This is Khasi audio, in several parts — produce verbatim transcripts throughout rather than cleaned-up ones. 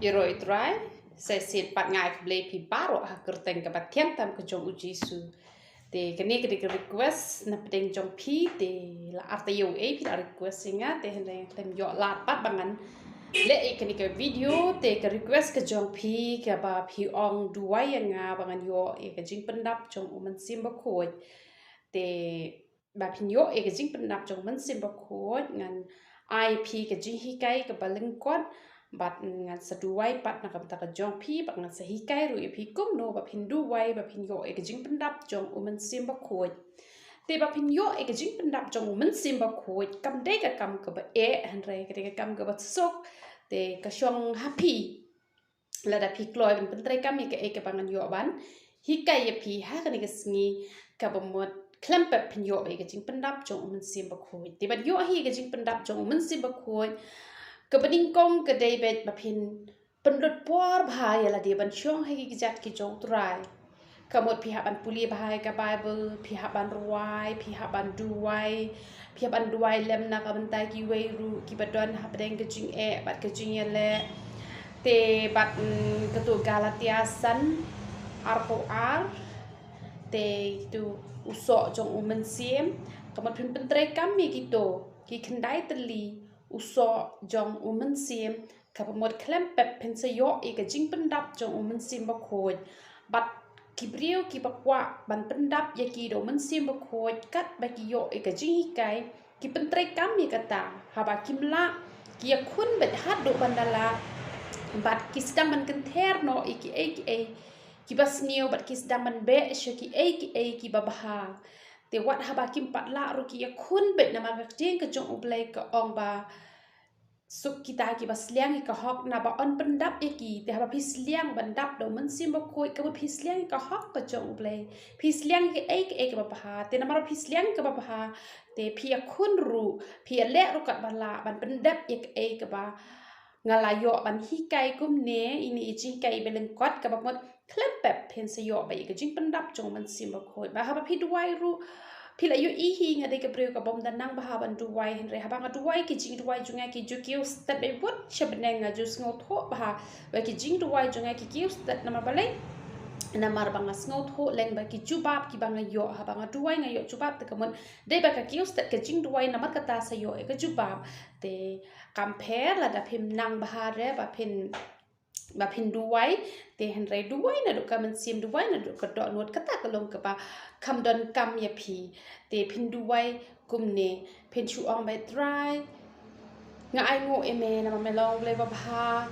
Ïaroh ïa u Trai, sa shisien pat nga ai khublei ïa phi baroh ha ka kyrteng kaba thiang tam ka jong u Jisu. Te kane ka dei ka request na pdeng jong phi, te la arta ïa u ei phi la request ïa nga, te hynrei nga khlem ïoh lad pat ba ngan leh ïa kane ka video, te ka request ka jong phi kaba phi ong duwai ïa nga ba ngan ïoh ïa ka jingpyndap jong u Mynsiem Bakhuid. Te ba phin ïoh ïa ka jingpyndap jong u Mynsiem Bakhuid, ngan ai phi ka jinghikai kaba lyngkot, bad ngan sa duwai pat na ka bynta ka jong phi, bad ngan sa hikai ruh ïa phi kumno ba phin duwai ba phin ïoh ïa ka jingpyndap jong u Mynsiem Bakhuid. Te ba phin ïoh ïa ka jingpyndap jong u Mynsiem Bakhuid kam dei ka kam kaba eh, hynrei ka dei ka kam kaba suk. Te ka shong ha phi. Lada phi kloi ban pyntreikam ïa kaei kaba ngan ïoh ban hikai ïa phi ha kane ka sngi, kaba mut khlem pep phin ïoh ïa ka jingpyndap jong u Mynsiem Bakhuid. Te ban ïoh hi ïa ka jingpyndap jong u Mynsiem Bakhuid, kaba nyngkong ka dei beit ba phin pynlut por bha ïa lade ban shong ha ki kjat ki jong u Trai. Ka mut phi hap ban pule bha ïa ka Baibl, phi hap ban rwai, phi hap ban duwai, phi hap ban duwai lem na ka bynta kiwei ruh kiba don hapdeng ka jingeh bad ka jingïaleh. Te bad, mm, kato Galatia san, arphew ar, te tu u soh jong u Mynsiem, ka mut phin pyntreikam ïa kito ki khyndai tylli u soh jong u Mynsiem, kaba mut khlem pep phin sa ïoh ïa ka jingpyndap jong u Mynsiem Bakhuid. Bad ki briew kiba kwah ban pyndap ïa ki da u Mynsiem Bakhuid, katba ki ïoh ïa ka jinghikai, ki pyntreikam ïa kata. Haba kim lah, ki ïakhun beit haduh ban da lah, bad ki sdang ban kynther noh ïa kiei kiei kiba sniew, bad ki sdang ban beh sha kiei kiei kiba bha. Te wat haba kim pat lah ruh ki ïakhun beit, namar ka ktien ka jong U Blei ka ong ba suk kita kiba sliang ïa ka hok, naba yn pyndap ïa ki. Te haba phi sliang ban dap da u Mynsiem Bakhuid, ka mut phi sliang ïa ka hok ka jong U Blei, phi sliang ïa kaei kaei kaba bha. Te namar phi sliang ïa kaba bha, te phi ïakhun ruh, phi ïaleh ruh katba lah ban pyndap ïa kaei kaba nga la ïoh ban hikai kumne. Ine i jinghikai ba lyngkot, kaba mut khlem pep phin sa ïoh beit ïa ka jingpyndap jong u Mynsiem Bakhuid. Bad haba phi duwai ruh, phi la ïohi hi nga dei ka briew kabym da nang bha ban duwai, hynrei haba nga duwai, ki jingduwai jong nga ki ju kiew stet beit bud sha bneng. Nga ju sngewthuh bha ba ki jingduwai jong nga ki kiew stet. Namar balei? Namar ba nga sngewthuh lem ba ki jubab kiba nga ïoh haba nga duwai nga ïoh jubab, te ka mut dei ba ka kiew stet ka jingduwai, namar kata sa ïoh ïa ka jubab. Te kam pher lada phim nang bha re ba phin ba phin duwai, te hynrei duwai naduh ka mynsiem, duwai naduh ka dohnud. Kata ka long kaba kham donkam ïa phi. Te phin duwai kumne, phin shu ong beit, Trai, nga ainguh ïa me namar me long U Blei babha.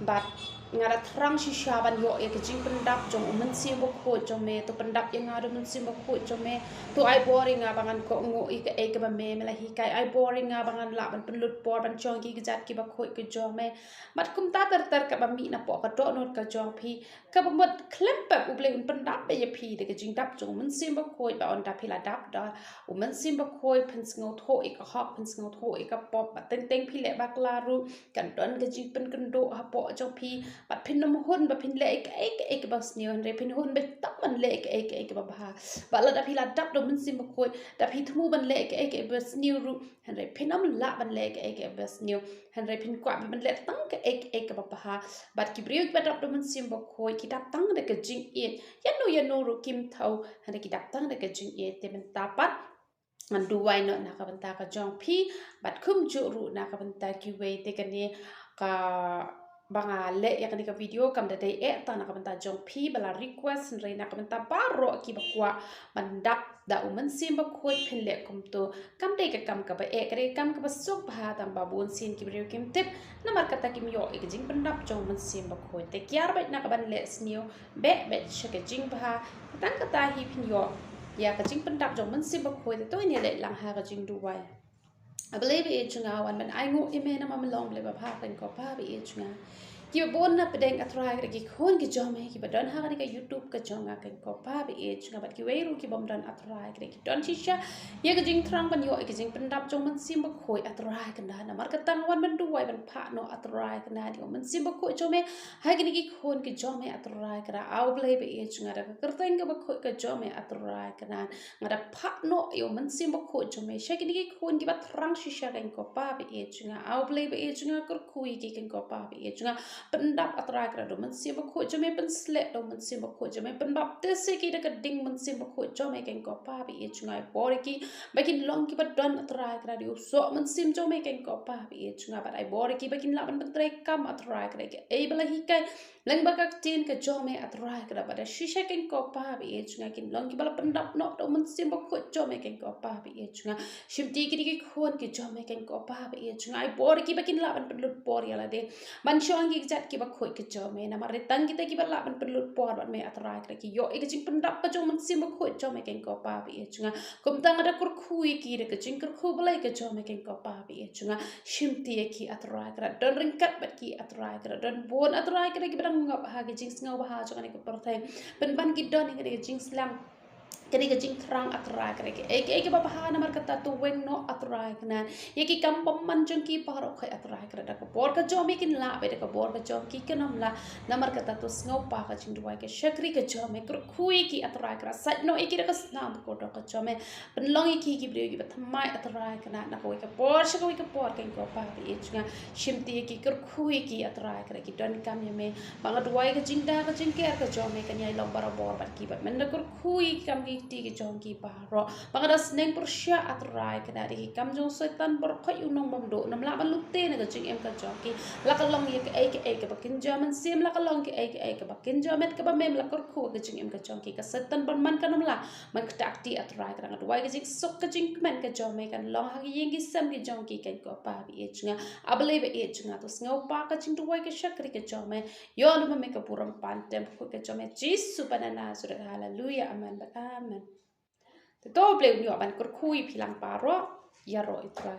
Bad nga da thrang shisha ban ïoh ïa ka jingpyndap jong u Mynsiem Bakhuid jong me. To pyndap ïa nga da u Mynsiem Bakhuid jong me. To ai bor ïa nga ba ngan kohnguh ïa kaei kaba me, me la hikai. Ai bor ïa nga ba ngan lah ban pynlut por ban shong ki kjat kiba khuid ka jong me. Bad kumta ter ter kaba mih napoh ka dohnud ka jong phi, kaba mut khlem pep U Blei un pyndap beit ïa phi da ka jingdap jong u Mynsiem Bakhuid. Bad ynda phi la dap da u Mynsiem Bakhuid, phin sngewthuh ïa ka hok, phin sngewthuh ïa ka pop. Bad teng teng phi leh bakla ruh, kan don ka jingpynkynduh hapoh jong phi. Bad phin ym hun ba phin leh ïa kaei kaei kaba sniew, hynrei phin hun beit tang ban leh ïa kaei kaei kaba bha. Bad lada phi la dap da u Mynsiem Bakhuid, da phi thmu ban leh ïa kaei kaei kaba sniew ruh, hynrei phin ym lah ban leh kaei kaei kaba sniew. Hynrei phin kwah ban leh tang kaei kaei kaba bha. Bad ki briew kiba dap da u Mynsiem Bakhuid ki dap tang da ka jingïeit. Ïano ïano ruh kim thaw, hynrei ki dap tang da ka jingïeit. Te mynta pat ngan duwai noh na ka bynta ka jong phi, bad kumjuh ruh na ka bynta kiwei. Te kane ka ba nga leh ïa kane ka video kam da dei eh tang na ka bynta jong phi ba la request, hynrei na ka bynta baroh kiba kwah ban dap da u Mynsiem Bakhuid phin leh kumto. Kam dei ka kam kaba eh, ka dei ka kam kaba suk bha, tang ba bun sien ki briew kim tip, namar kata kim ïoh ïa ka jingpyndap jong u Mynsiem Bakhuid. Te kiar beit na kaban leh sniew, beh beit sha ka jingbha. Tang kata hi phin ïoh ïa ka jingpyndap jong u Mynsiem Bakhuid. Te to ngin ïa leit lang ha ka jingduwai. A Blei ba ïeit jong nga, wan ban ainguh ïa me namar me long Blei babha, kynkob ba ïeit jong nga. Kiba bun na pdeng, A Trai, ki khun ki jong me kiba don ha kane ka YouTube ka jong nga, kynkob ba ïeit jong nga, bad kiwei ruh kibym don, A Trai, ki don shisha ïa ka jingthrang ban ïoh ïa ka jingpyndap jong u Mynsiem Bakhuid, A Trai, kynda namar kata nga wan ban duwai ban phah noh, A Trai, kynda ïa u Mynsiem Bakhuid jong me ha kine ki khun ki jong me, A Trai, kynda, A Blei ba ïeit jong nga, da ka kyrteng kaba khuid ka jong me, A Trai, kynda nga da phah noh ïa u Mynsiem Bakhuid jong me sha kine ki khun kiba thrang shisha, kynkob ba ïeit jong nga. A Blei ba ïeit jong nga, kyrkhu ïa ki, kynkob ba ïeit jong nga. pyndap, A Trai Kynrad, da u Mynsiem Bakhuid jong me, pynsleh da u Mynsiem Bakhuid jong me, pynbaptis ïa ki da ka ding Mynsiem Bakhuid jong me, Kynrad ko Pa, ba ïeit jong nga, ai bor ïa ki ba kin long kiba don, A Trai Kynrad, da u soh Mynsiem jong me, Kynrad ko Pa, ba ïeit jong nga, bad ai bor ïa ki ba kin lah ban pyntreikam, A Trai Kynrad, ïa kaei ba la hikai lyngba ka ktien ka jong me, A Trai Kynrad, bad da shisha, Kynrad ko Pa, ba ïeit jong nga, kin long kiba la pyndap noh da u Mynsiem Bakhuid jong me, Kynrad ko Pa, ba ïeit jong nga. Shimti ïa ki da ki khun ki jong me, Kynrad ko Pa, ba ïeit jong nga, ai bor ïa ki ba kin lah ban pynlut por ïa lade ban shong ha ki kjat kiba khuid ka jong me, namar tang kita kiba lah ban pynlut por bad me, A Trai Kynrad, ki ïoh ïa ka jingpyndap ka jong u Mynsiem Bakhuid jong me, Kynrad ko Pa, ba ïeit jong nga. Kumta nga da kyrkhu ïa ki da ka jingkyrkhu Blei ka jong me, Kynrad ko Pa, ba ïeit jong nga. Shimti ïa ki, A Trai Kynrad, don ryngkat bad ki, A Trai Kynrad, don bun, A Trai Kynrad, kiba dang ngop ha ka jingsngewbha jong kane ka pyrthei, pynban ki don ïa kane ka jingsliang, kane ka jingthrang, A Trai Kynrad, kaei kaei kaba bha namar kata to weng noh, A Trai Kynrad, ïa ki kam bymman jong ki baroh khoit, A Trai Kynrad, da ka bor ka jong me kin lah beit, da ka bor ka jong ki kin ym lah. Namar kata to sngewbha ka jingduwai ka shakri ka jong me, kyrkhu ïa ki, A Trai Kynrad, sait noh ïa ki da ka snam bakordor ka jong me, pynlong ïa ki ki briew kiba thymmai, A Trai Kynrad, na kawei ka por sha kawei ka por, Kynrad ko Pa, ba ïeit jong nga. Shimti ïa ki, kyrkhu ïa ki, A Trai Kynrad, ki donkam ïa me. Ba nga duwai ka jingda ka jingker ka jong me kan ïai long barabor bad ki, bad men da kyrkhu ïa ki kam ki kti ki jong ki baroh. Ba nga da sneng pyrshah, A Trai Kynrad, ïa ki kam jong u Soitan baroh khoit, u nongbymduh, un ym lah ban lute na ka jingim ka jong ki. La ka long ïa kaei kaei kaba kynja mynsiem, la ka long kaei kaei kaba kynja met kaba mem, la kyrkhu ka jingim ka jong ki, ka Soitan bymman kan ym lah ban ktah kti, A Trai Kynrad. Nga duwai ka jingsuk ka jingkmen ka jong me kan long ha ki ïing ki sem ki jong ki, Kynrad ko Pa, ba ïeit jong nga. A Blei ba ïeit jong nga, to sngewbha ka jingduwai ka shakri ka jong me. Ïoh lem ma me ka burom, pan tem bakhuid ka jong me, Jisu ba na Nasareth. Haleluya, amen bad amen. Te to U Blei un ïoh ban kyrkhu ïa phi lang baroh. Ïaroh, A Trai.